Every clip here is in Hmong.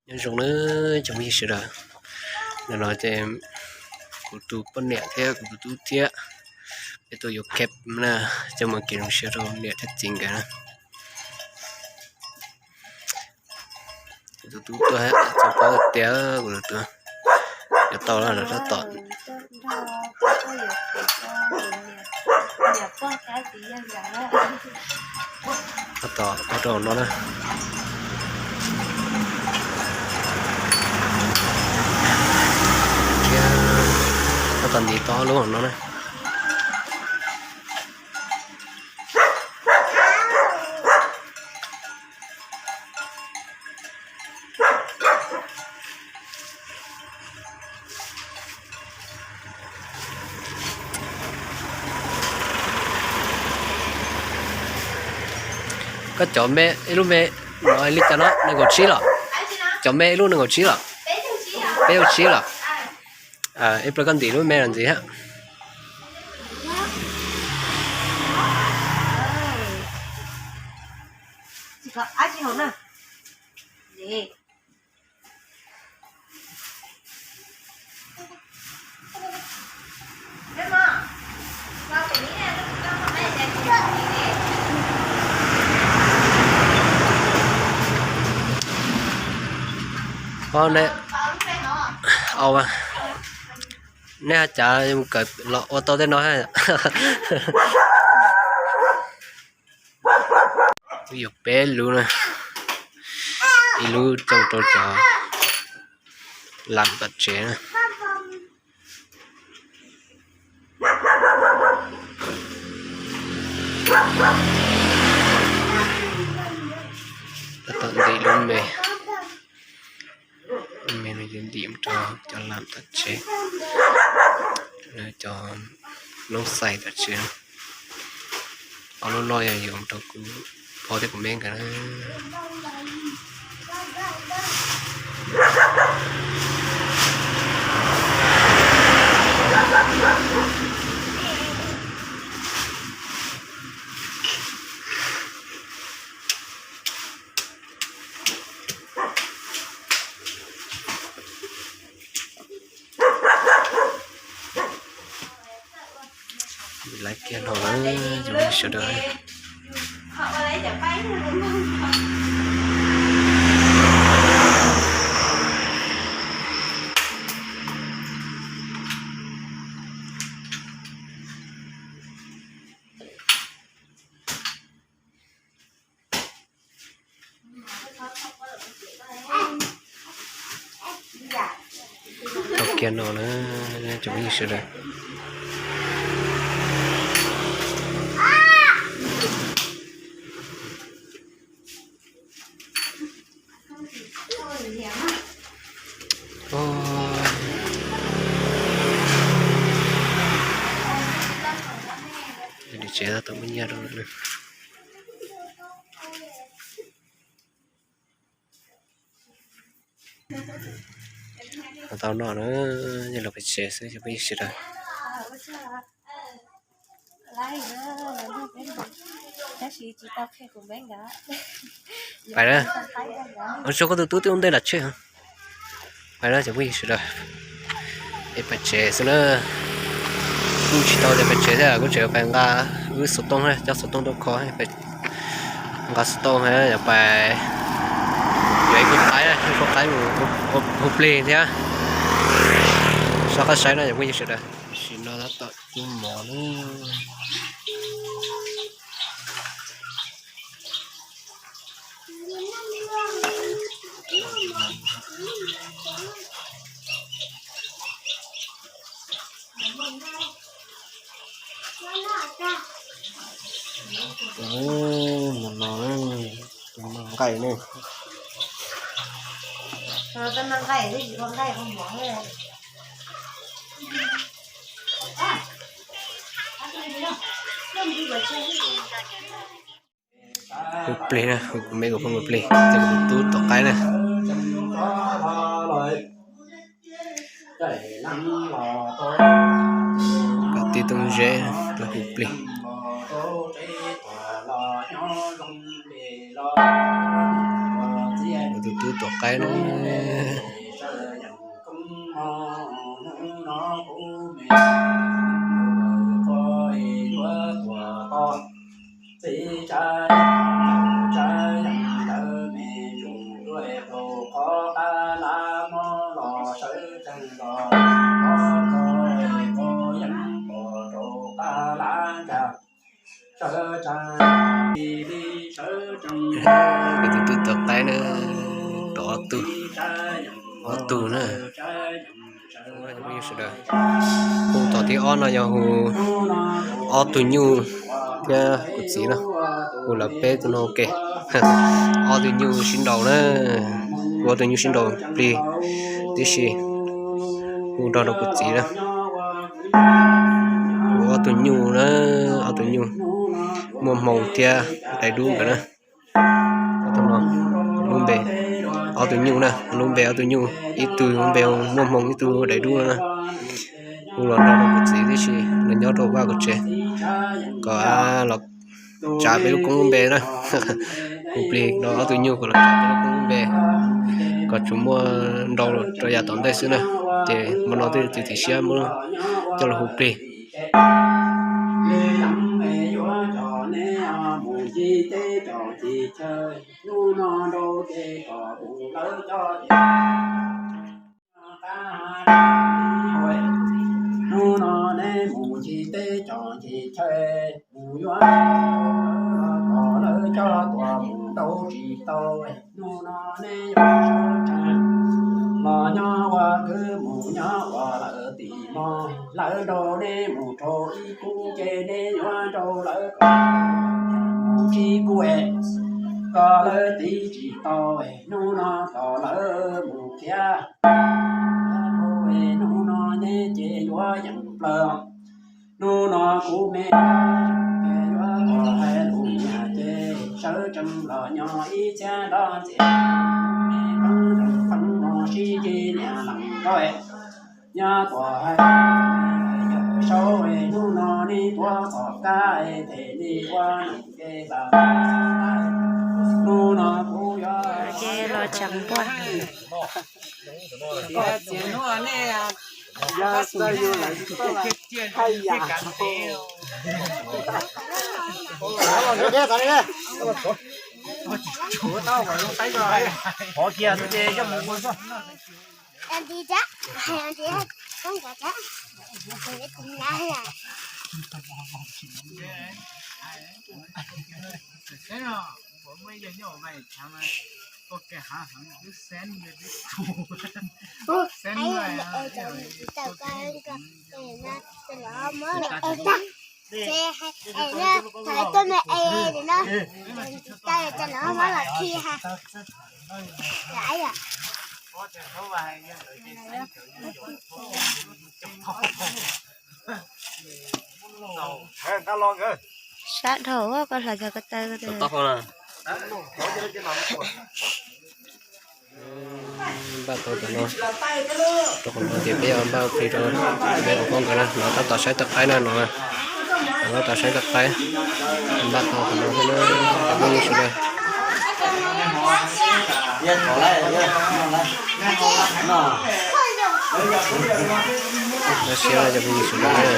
Nyob zoo nawb cov phooj ywg sawv daws. Ntawm no ces kuv tus poj niam thiab kuv tus tub thiab peb tuaj yuav keb na, coj mus kev zoo siab rau niam thiab txiv nkawd na. Kuv tus tub tuaj txog paub tias kuv tus tub yuav tau los tab tom tab tom ua rau no na. Thiab tab tom ntiv tau ob lub no na. Koj cov me, ib lub me no li cas no, nees nkaum tsib los? Cov me ib lub nees nkaum tsib los? Peb caug tsib los? Ib pliag koj ntim lub me los ntxiv thiab. Au, nej hais cas mus kawm los ua tau tej no ha. Twb yuav peb lub na, ib lub coj rau cov lam tom tsev na. Tab tom ntim lub me, lub me no yuav ntim mus rau cov lam tom tsev, cov noob xais tom tsev. Ob lub no yog yuav mus rau kuv pog thiab kuv me nkawd na. Laiv kiag no na cov phooj ywg sawv daws. Tau kiag no na cov phooj ywg sawv daws. Tsev tab tom muaj nyiaj rau lawm na. Tau no na, yog los pem tsev xwb cov phooj ywg sawv daws. Pais na, ua tsaug koj tus tub twb ua ntej los tseg. Pais na cov phooj ywg sawv daws, es pais tsev xwb na. Kuj tsis tau tias pais tsev thiab, kuj tseem pais nqa wb xov tooj, coj xov tooj tuaj kho, nqa xov tooj, yog pais yuav ib khub qaib, ib khub qaib mus hu plig thiab. Soj qab saib no cov phooj ywg sawv daws. Tam sim no tab tom cub mov na. Tus no, tus no nqaij ne. Hu plig na, hu kuv me kuv phooj hu plig, ces kuv tus tub tom qaib na. Kom tij tooj zeb los hu plig. Kuv tus tub Tuam qaib na. Kuv tus tub tuam qaib na, rau ob tug, ob tug na. Sawv daws, hu tom thib ob no yog hu ob tug nyuj thiab kuv txiv na, hu lawv peb tug no ua ke. Ob tug nyuj sib nraus na, hu ob tug nyuj sib nraus plig tib si, hu nrog rau kuv txiv na. Hu ob tug nyuj na, ob tug nyuj muaj hmoo thiab dais dub nkawd na. Ob tug no lub npe, ob tug nyuj na, lub npe ob tug nyuj, ib tug lub npe muaj hmoo, ib tug dais dub no na. Hu los nrog rau kuv txiv tib si, los nyob rau vaj kuv tsev, kom los tsav peb lub koob lub npe na. Hu plig rau ob tug nyuj kom los tsav peb lub koob lub npe, kom tsuas muaj nrau rau yav tom ntej xwb na. Ces hmo no twb txiav txim siab muab coj los hu plig. Hnub no neb mus ncig teb cov ncig chaw, mus yuav kom lawv coj tuaj mus nrau tsis tau. Hnub no neb yuav sawv tsees los nyob ua kwv, mus nyob ua lawv tim mog. Lawv nrau neb mus rau ib kub ces neb yuav nrau lawv kom mus tsib kub, kom lawv tiv tsis tau. Hnub no kom lawv mus khiav, hnub no neb ces yuav yeem plaws. Hnub no kuv me ces yuav tuaj hais lus niam ces sawv tsees los nyob ib txhiab nrov ntxias. Kuv me pheej zoo pheej mos sib ntsib niam leej nraug, nyob tuaj hais yawm saub, hnub no neb tuav txoj kab them neb ua num ke tas. Hnub no kuv yuav ces los tseem npua. Sab dhau koj hlais cov ko taw ko taw. Npaj tau tam no, rau qhov no ces peb yuav npaj ua plig rau peb ua poj nkawd na, no tab tom saib tawj qaib na no, tab tom saib tawj qaib, npaj tau tam no thiab na, cov phooj ywg sawv daws. Nyob siab cov phooj ywg sawv daws na.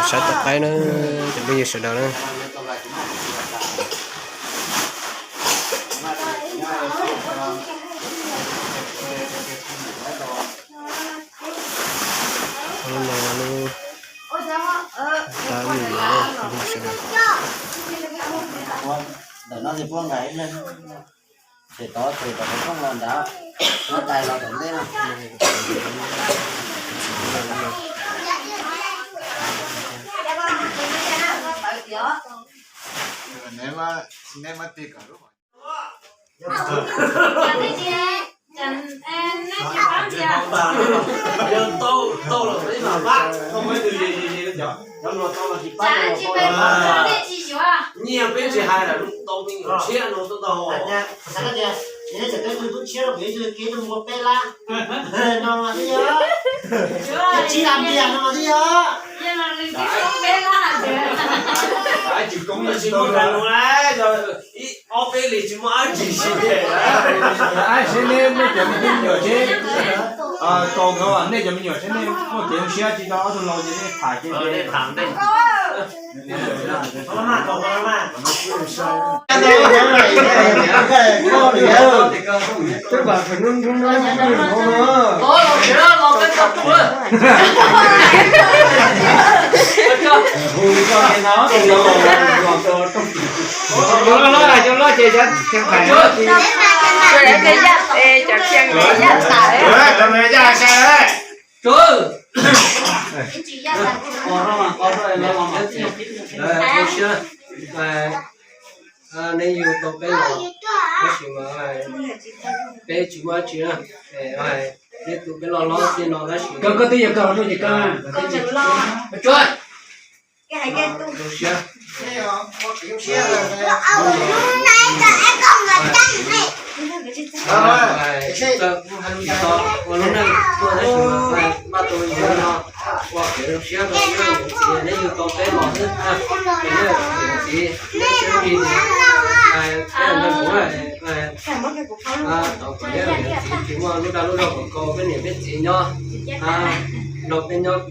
Saib tawj qaib na, cov phooj ywg sawv daws na. Lub no lub tab mus no, cov phooj ywg sawv daws. Ntawm no ces puab nqaim ib leeg, ces tod ces tom qhov rooj los nrad, muab dais los tom ntej no. Nyiaj peb tsis hais lawm, tau me nyuam tshiab no tuaj tau. Ces nej txawm peb tug tub tshiab rau kuv ib tug kev rau mus peb lab no mas twb yog. Tsib lab npias no mas twb yog. Tsis muaj dab lus lawm, ib ob peb li tsis muaj dab tsi siv. Saib neb, neb cov me nyuam seb, kaus nkawd, nej cov me nyuam seb nej muaj kev zoo siab tsis tau ob tug laus ces nej tham kiag. Neb yug tau peb los, tab sis mas peb tsis muaj dab tsi na. Neb tu peb loj hlob tiag no tab sis koj twb yog koj rau ces koj zoo siab. Ua lub neej tuaj tab sis mas npaj tau li no, ua kev zoo siab rau neb niam txiv, neb yug tau peb los xwb, neb niam txiv, neb siab li peb npaj kuv, tau kom neb niam txiv tsis muaj lub dag lub zog kom peb niam peb txiv nyob, nrog peb nyob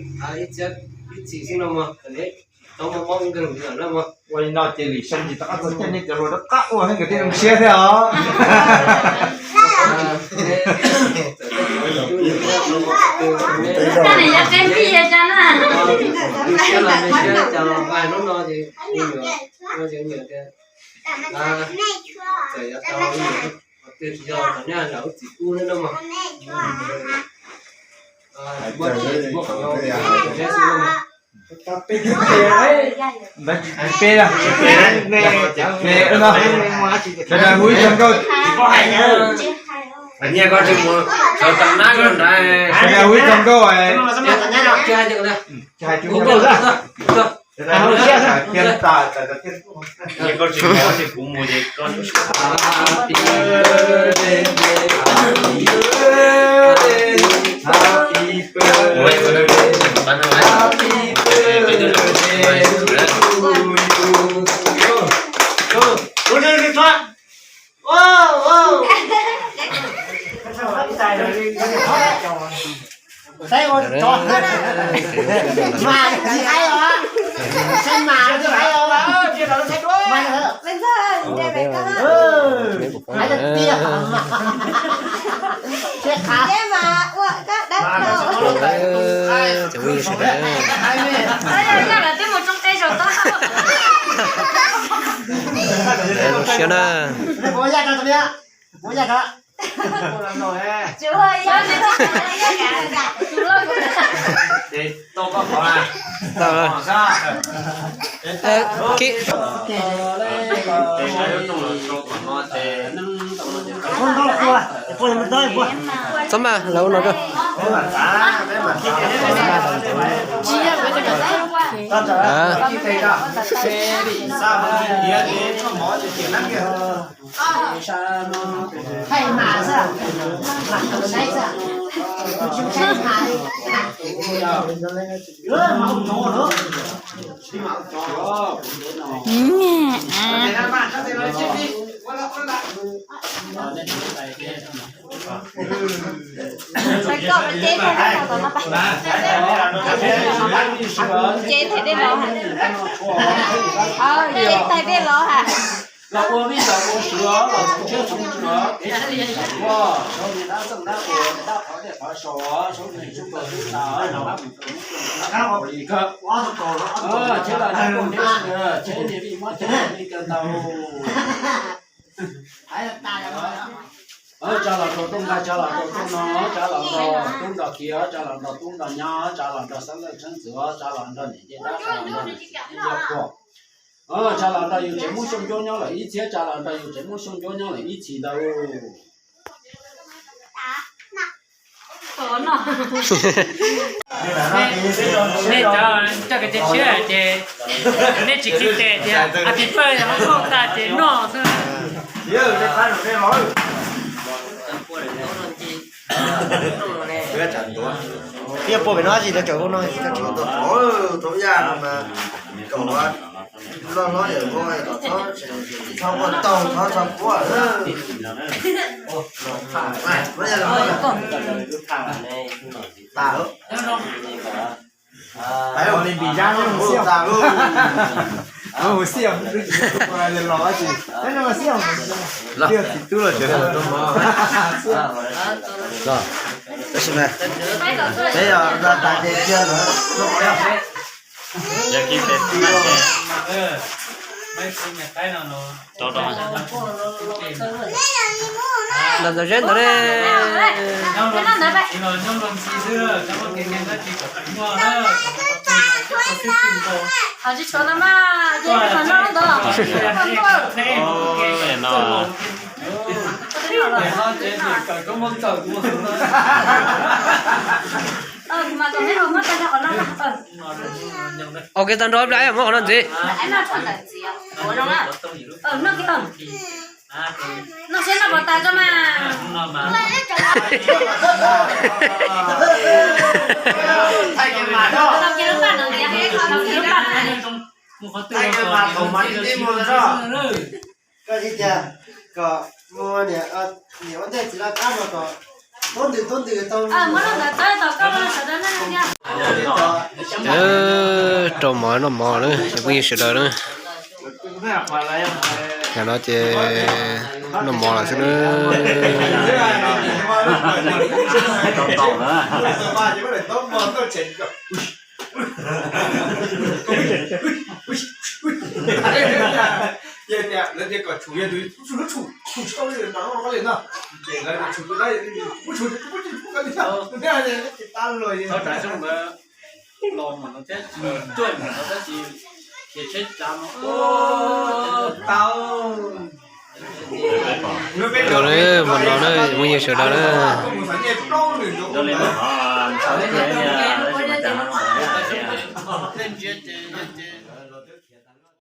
ib txhiab ib txhis xwb no mog, kom neb tau muaj mob nkeeg lawm mog. Ua li no ces lwm xyoo tsis rov qab txog caij nej cov hluas rov qab ua thiab nkawd thiaj zoo siab thiab os. Hnub no ces txawm yav tau twg tsis yog kom neb lam ua txim pub thiab no mog. Ntawd tsis peb na, peb no, sawv daws hu ib txog nkauj. Nyias koj tsis mus sawv tau nab koj nrad. Sawv daws hu ib txog nkauj. Tsis hais tsis nkauj. Nyias koj tsis mus ces kuv mus ces koj. Saib ua tsov, mas tsis haib os, saib mas tsis haib os. Mas hais tiag mas, seb qab. Cov phooj ywg sawv daws, zoo siab na. Txhob maj, lawv ua no kawg. Ces thaj dej los, ces thaj dej los ha. Los ua vij los ua suav los txhoov tshiab txhoov tsuag, kev sawv tsees tuaj, saub niag dab txeej dab qhuas dab qhov dej qhov saud, saub niag tsuj kos tub tas no, qab mus rau lub kawg. Tsheb los nyob poob thiab, tsheb niag vij mob cog li kawg ntau. Tsa los rau tub nqaij, tsa los rau tub no, tsa los nrog tub nrog kiv, tsa los nrog tub nrog nyab, tsa los nrog xeeb leej xeeb ntxwv, tsa los nrog niam ncej dab, tsa los nrog niam txiv yog puag. Tsa los nrog yus tsev Hmoob Xyooj Ncuab nyob lawm ib txhiab, tsa los nrog yus tsev Hmoob Xyooj Ncuab nyob lawm ib txhis ntawd. Nej cov coj kev cai tshiab ces nej tsis qhib tes tias a pis pawg yog hauv noj tas ces noj xwb. Peb puas pem no tsis tau cov no. Thaum yaj no mas kom loj hlob yawm vau los txhob, txhob ua tau, txhob txhob puab. Mus xij, mus xij, los tsis, tsis tub los. Tab sis mas peb yog tas ces cia lawm. Ntawm ntawm zeb ntawd ne. Ok, tau nrog ib pliag muab qhov no ntxiv. Koj ib tias kom mus niam, niam ua ntej txiv laj kab no kom tub ntws tub ntws tau. Rau mov noj mov na, cov phooj ywg sawv daws na. Yam no ces noj mov lawm xwb na. Rau na, hmo no na, phooj ywg sawv daws na.